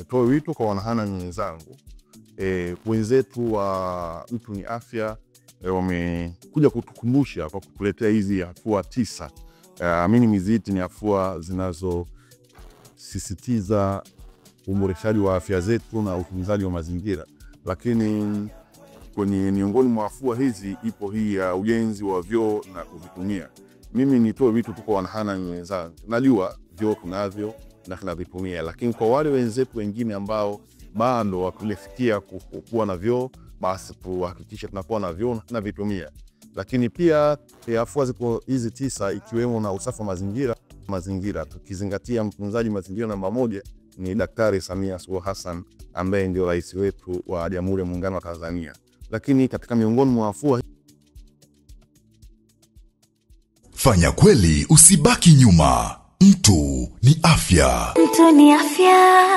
Nitoe wito kwa wanahanang' wenzangu, wenzetu wa Mtu ni Afya wamekuja kutukumbusha kwa kutuletea hizi afua 9. Mimi nimeziita ni afua zinazosisitiza uboreshaji wa afya zetu na utunzaji wa mazingira. Lakini kwenye miongoni mwa afua hizi ipo hii ya ujenzi wa vyoo na kuvitumia. Mimi nitoe wito tu kwa wanahanang' wenzangu, najua vyoo tunavyo na tunavitumia, lakini kwa wale wenzetu wengine ambao bado hawakufikia kuwa na vyoo, basi tuhakikishe tunakuwa na vyoo na tunavitumia. Lakini pia afua zipo hizi 9 ikiwemo na usafi wa mazingira, tukizingatia mtunzaji mazingira namba 1 ni Daktari Samia Suluhu Hassan ambaye ndio rais wetu wa Jamhuri ya Muungano wa Tanzania. Lakini katika miongoni mwa afua, fanya kweli, usibaki nyuma. Mtu ni afya. Mtu ni afya.